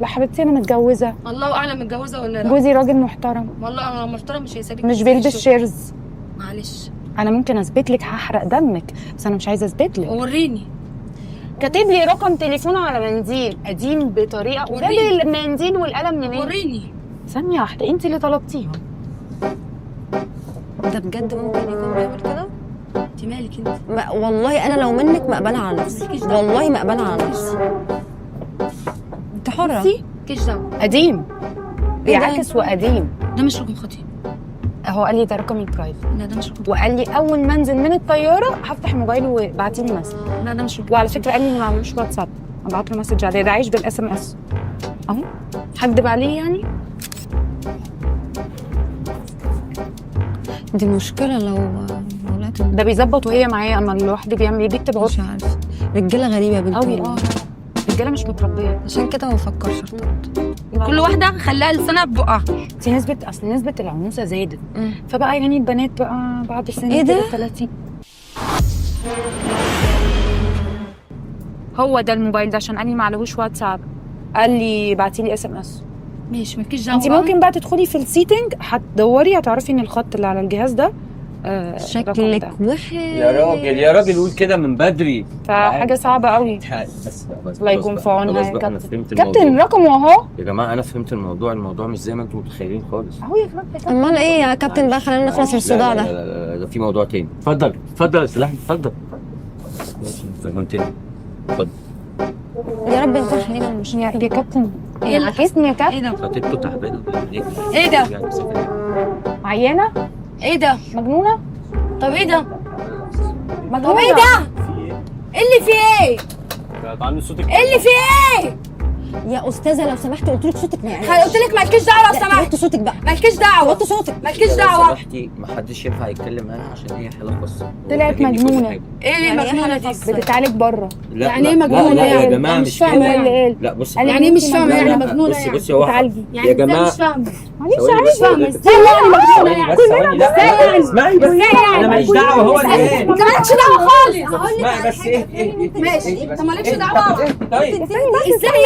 لا حبيبتي انا متجوزة. الله اعلم متجوزة ولا لا. جوزي راجل محترم. والله انا لو محترم مش هيسيبك. مش بيلبس شيرز. معلش انا ممكن اثبت لك، هحرق دمك، بس انا مش عايزه اثبت لك. وريني. كاتب لي رقم تليفونه على منديل قديم بطريقة، وجاب وريني. المنديل والقلم منين؟ وريني. ثانية واحدة، انت اللي طلبتيهم. ده بجد ممكن يكون بيعمل كده؟ انت مالك انت؟ والله انا لو منك ما اقبلها على نفسي، والله ما اقبلها على نفسي. انت حره. مالكيش دعوه. قديم بيعكس وقديم. ده مش رقم خطيب. هو قال لي ده رقمي private. لا ده مش رقم. وقال لي اول ما انزل من الطيارة هفتح موبايله وابعتي لي message. لا ده مش رقم. وعلى فكرة قال لي ما عملوش واتساب، ابعت له message عادية. ده عايش بال SMS اهو. هكدب عليه يعني؟ دي مشكلة لو لقيت. ده بيظبط وهي معايا، اما لوحده بيعمل ايه؟ بيكتب مش عارفه، رجاله غريبة يا بنت قوي. والله. رجاله مش متربيه. عشان كده ما بفكرش ارتبط. كل واحدة خلاها لسانها ببقها. دي نسبه، اصل نسبه العنوسه زادت، فبقى يعني البنات بقى بعد سن إيه ده؟ 30. هو ده الموبايل ده، عشان قال لي ما عليهوش واتساب، قال لي بعتي لي SMS. ماشي مالكيش دعوه. انت ممكن بقى تدخلي في ال setting، هتدوري هتعرفي ان الخط اللي على الجهاز ده الرقم شكلك ده. وحش يا راجل يا راجل قول كده من بدري. فحاجه صعبة قوي. بس بس الله يكون في عونها خلاص يا بقى، انا كابتن. فهمت كابتن الموضوع رقمه اهو. يا جماعة، انا فهمت الموضوع. الموضوع مش زي ما انتم متخيلين خالص. اهو يا كابتن. امال ايه يا كابتن بقى؟ خلينا نخلص من الصداع لا ده. لا لا لا، ده في موضوع تاني. اتفضل اتفضل يا سلاح، اتفضل. ماشي فهمتني. اتفضل. يا رب يكون حلينا المشكلة. يا كابتن ايه اللي عكسني يا كابتن. ايه ده؟ خطيبته تعبانة. ايه ده؟ عيانه؟ ايه ده؟ مجنونة؟ طب ايه ده؟ مجنونة. طب ايه ده؟ ايه اللي فيه ايه؟ تعالي صوتك. ايه اللي فيه ايه؟ يا استاذه لو سمحتي، قلت لك صوتك ما يعلاش. قلت لك مالكيش دعوه لو سمحت. وطي صوتك بقى. مالكيش دعوه. وطي صوتك. مالكيش لو دعوه. سمحتي محدش ينفع يتكلم معاها عشان هي حاله خاصة. طلعت مجنونة. ايه يعني إيه المجنونة حالة دي؟ خاصة؟ بتتعالج بره. لا يعني إيه لا، مجنونة لا لا يا يعني؟ جماعة أنا مش مش فاهمة كده. يعني. قال لا بص قال يعني إيه مش فاهمه لا، يعني لا، مجنونة بصي يعني؟ بصي هو بتعالجي. يعني يا إزاي جماعة مش فاهمه؟ معلش ثواني عادي. بس فاهمه ازاي يعني مجنونة ثواني يعني؟ بس ثواني. لا لا، اسمعي بس، انا ماليش دعوه، هو اللي قال. انت مالكش دعوه خالص. اسمعي بس. ايه ايه ايه ماشي انت مالكش دعوه. طيب ازاي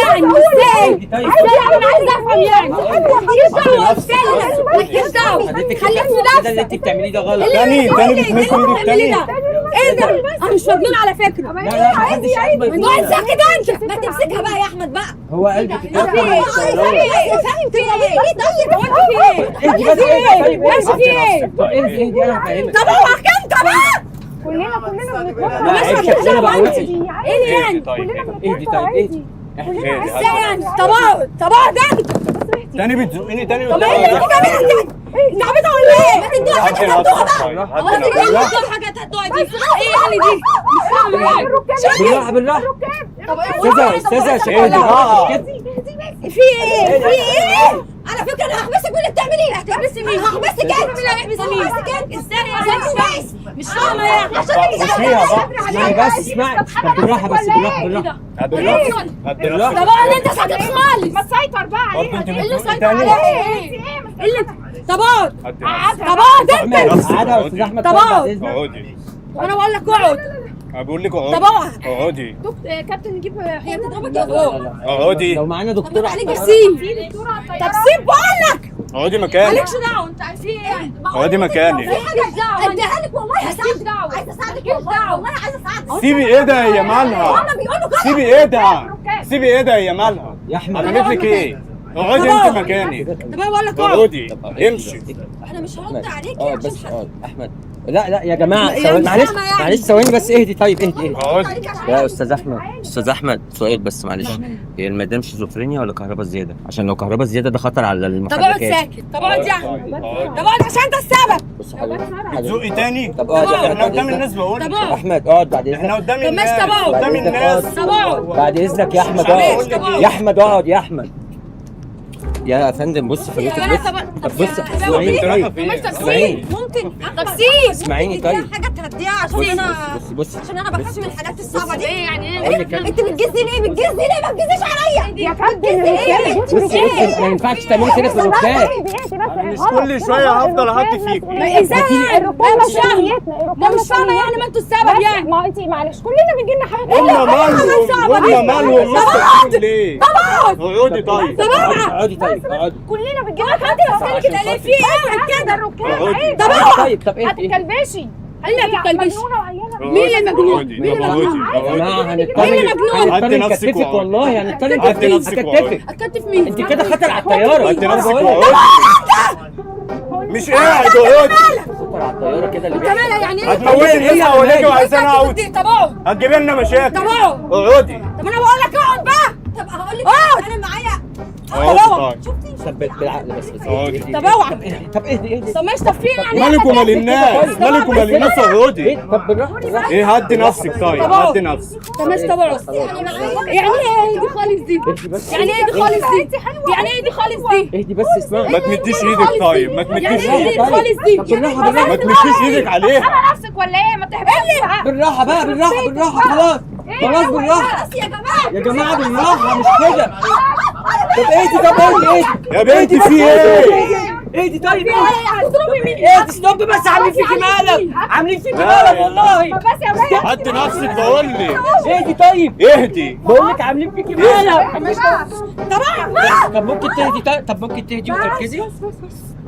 يعني؟ ازاي؟ اهدي طيب. ازاي يعني؟ انا عايزه افهم يعني. مالكيش دعوه قلت لك مالكيش دعوه. حضرتك خليك في كده نفسك. اللي انت بتعمليه ده غلط. تاني تاني بتمسك ايدك تاني. ايه ده؟ انا مش مجنونة على فكرة. لا لا محدش قال مجنونة. انت كده انت ما تمسكها بقى يا احمد بقى. هو قلبك في ايه؟ فاهم تضربيني ليه طيب؟ هو انت في ايه؟ اهدي بس اهدي طيب. ماشي في ايه؟ طب اهدي اهدي انا هفهمك. طب اوعى انت بقى. كلنا بنتوتر. لا عيب شكلنا بقى وحش. ايه اللي يعني؟ طيب اهدي طيب اهدي. ازاي يعني؟ طب اقعد طب اقعد انت. تاني بتزقيني تاني. طب ايه اللي انت بتعملي انت؟ انت عبيطه ولا ايه؟ ما تدوها حاجة تهدوها بقى. هو انت بتدوها حاجة تهدوها دي؟ ايه يعني دي؟ مش فاهمه يعني. بالراحة بالراحة. طب ايه؟ استاذه استاذه شكلها بقى. مش كده. في ايه؟ في ايه؟ على فكرة انا هحبسك من اللي بتعمليه. هتحبسي مين؟ هحبسك انت. هتحبسي مين؟ هحبسك انت. ازاي يعني؟ مش فاهمه يعني. بصيها بقى. اسمعي بس اسمعي. طب بالراحة بس بالراحة بالراحة. هدي نفسك هدي نفسك. طب اقعد انت ساكت خالص. ما تسيطر بقى برضه عليها. انت ايه اللي بتزقي سيطر تاني. عليها؟ ايه؟ اللي طب اقعد. هدي نفسك. طب اقعد انت. قعدها يا استاذ احمد. طب اقعد. بعد إذنك. اقعدي. طب انا بقول لك اقعد. انا بقول لك اقعدي. طب اقعد. اقعدي. كابتن نجيب هي بتضربك لا يا لا لا. اقعدي. لو معانا دكتور عليك سيب. طب سيب بقول لك. اقعدي مكانك. مالكش دعوه انت في ايه؟ اقعدي مكانك. مالكش دعوه. اديها لك والله هساعدك. عايزه اساعدك والله والله عايزه اساعدك. سيبي ايدها هي مالها. هما بيقولوا كده. سيبي ايدها. سيبي ايدها هي مالها. يا احمد. عملت لك ايه؟ اقعدي انت مكاني. طب انا بقول لك اقعد. اقعدي. امشي. احنا مش هنرد عليكي اقعد عشان بس حد. اقعد احمد. لا لا يا جماعة يعني ثواني مش معلش فاهمة يعني. معلش ثواني بس اهدي طيب اهدي اهدي. اقعدي. يا استاذ احمد استاذ احمد سؤال بس معلش. هي المدام شيزوفرينيا ولا كهرباء زيادة؟ عشان لو كهرباء زيادة ده خطر على طب اقعد المحركات. ساكت. طب اقعد يا احمد. اقعدي. طب اقعد عشان انت السبب. بص حضرتك بتزقي تاني. طب اقعد يا احمد احنا بعد قدام إذنك. الناس بقول. طب اقعد. احمد اقعد بعد احنا اذنك. قدام طب ماشي، الناس. طب اقعد. قدام بعد إذنك الناس. طب اقعد. بعد اذنك يا احمد مش عارف اقعد. أقول لك إيه. يا احمد اقعد يا احمد. يا فندم بص حضرتك، بص طب بص اسمعيني طيب، اسمعيني ممكن طب اسمعيني طيب حاجة تهديها عشان انا بص عشان انا بخاف من الحالات الصعبة دي. ايه يعني ايه؟ انت بتجزني ليه؟ بتجزني ليه؟ ما تجزيش عليا يا فندم. بصي بصي ما ينفعش تعملي كده في الركاب. مش كل شوية هفضل احط فيك. ازاي؟ الركاب مسؤوليتنا. ما مش فاهمه يعني، ما انتوا السبب يعني. ما انت معلش كلنا بيجي لنا حاجات. هم مالهم؟ هم مالهم؟ ماسكه ليه؟ طبعا اقعدي طيب. اقعدي طيب اقعدي. كلنا بتجي لنا حاجات. كده ليه؟ في ايه كده؟ الركاب عيب. طب طيب طب ايه؟ هتتكلبشي. اللي هتتكلبشي. مجنونة وعيانه. مين اللي مجنون؟ مين اللي مين اللي مجنون؟ هنضطر نكتفك والله، هنضطر نكتفك. هكتفك. اكتف مين؟ انت كده خطر على الطيارة. هدي نفسك واقعدي. مش قاعد، اقعدي. خطر على الطيارة كده اللي انت مالك يعني ايه؟ هتموتي الناس حواليكي وعايزانا اقعد. طب اقعد. هتجيبي لنا مشاكل. طب اقعد. اقعدي. طب انا بقول لك اقعد بقى. طب هقول لك انا معايا. اقعدي طيب. ثبت بالعقل بس بس. طب اوعى. طب اهدي اهدي. طب ماشي. طب في يعني مالك ومال الناس؟ مالك ومال الناس؟ اقعدي. طب بالراحة بالراحة. ايه هدي نفسك طيب، هدي نفسك. طب ماشي. طب اقعد. يعني ايه دي خالص دي؟ يعني ايه دي خالص دي؟ يعني ايه دي خالص دي؟ اهدي بس اسمعي. ما تمديش ايدك طيب، ما يعني تمديش ايه دي ايدك. خالص دي؟ طب بالراحة بالراحة. ما تمديش ايدك عليها. نفسك ولا ايه؟ ما تحبش. بالراحة بقى بالراحة بالراحة. خلاص خلاص بالراحة يا جماعة. يا جماعة بالراحة مش كده. طب اهدي. طب اهدي اهدي يا بنتي في ايه؟ اهدي طيب. هتضربي مين؟ اهدي stop بس. عاملين فيكي مقلب، عاملين فيكي مقلب والله. بس يا ولاد. هدي نفسك بقول لك. اهدي طيب. اهدي. بقول لك عاملين فيكي مقلب. طبعا. طب ممكن تهدي طيب. طب ممكن تهدي وتركزي.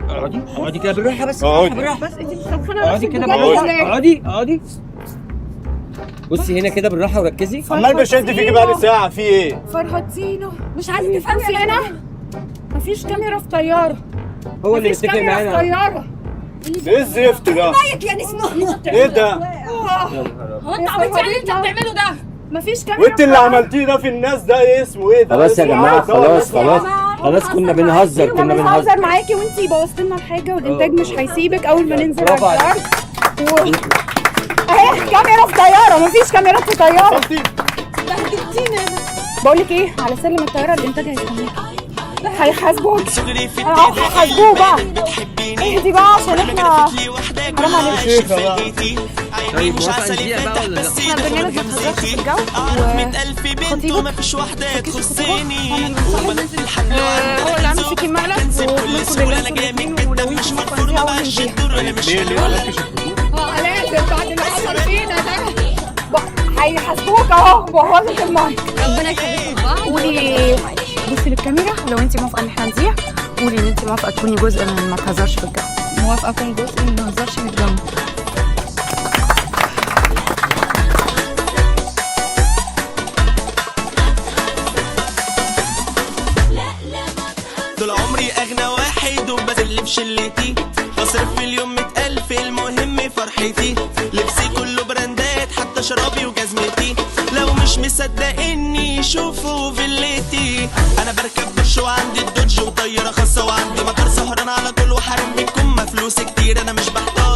اقعدي اقعدي كده بالراحة بس. اقعدي. بالراحة بس. اقعدي كده بالراحة. اقعدي اقعدي. بصي هنا كده بالراحة وركزي. عمال بشد فيكي بقالي ساعة، في ايه؟ فرهدتينا. مش عايزه تفهمي. بصي هنا مفيش كاميرا في طيارة. هو اللي مفيش متفق كاميرا في معانا. طيارة. ايه الزفت ده؟ يعني اسمه ايه ده؟ هو انت عبيط يعني انت بتعمله ده؟ مفيش كاميرا. وانت اللي عملتيه ده في الناس ده ايه اسمه ايه ده؟ خلاص يا جماعة خلاص خلاص خلاص. كنا بنهزر كنا بنهزر معاكي وانتي بوظتي لنا الحاجة، والانتاج مش هيسيبك اول ما ننزل على الارض. اهي كاميرا في طيارة. مفيش كاميرات في طيارة. بقول لك ايه، على سلم الطيارة الانتاج هيستناكي، هيحاسبوك. هيحاسبوه بقى. اهدي بقى عشان احنا حرام عليك. طيب موافقة نذيع بقى ولا لا؟ احنا برنامج ما تهزرش في الجو. وخطيبك هو اللي عامل فيكي المقلب، ومنكم لله انتوا الاثنين، ولو انتوا موافقة نذيع اول نذيع. ليه ليه مالكش الخطوط؟ لازم بعد اللي حصل فينا ده هيحاسبوك اهو. بوظت المايك. ربنا يخليكم لبعض. قولي بصي للكاميرا، لو انت موافقة ان احنا نذيع قولي ان انت موافقة تكوني جزء من ما تهزرش في الجو. موافقة اكون جزء من ما تهزرش في الجو. طول عمري اغنى واحد وبذل في شلتي، بصرف في اليوم 100,000 المهم فرحتي، لبسي كله براندات حتى شرابي وجزمتي، لو مش مصدقني شوفوا فيلتي، انا بركب دش وعندي الدوج وطياره خاصة وعندي مطار سهران على طول وحارم منكم ما فلوس كتير انا مش بحتاج.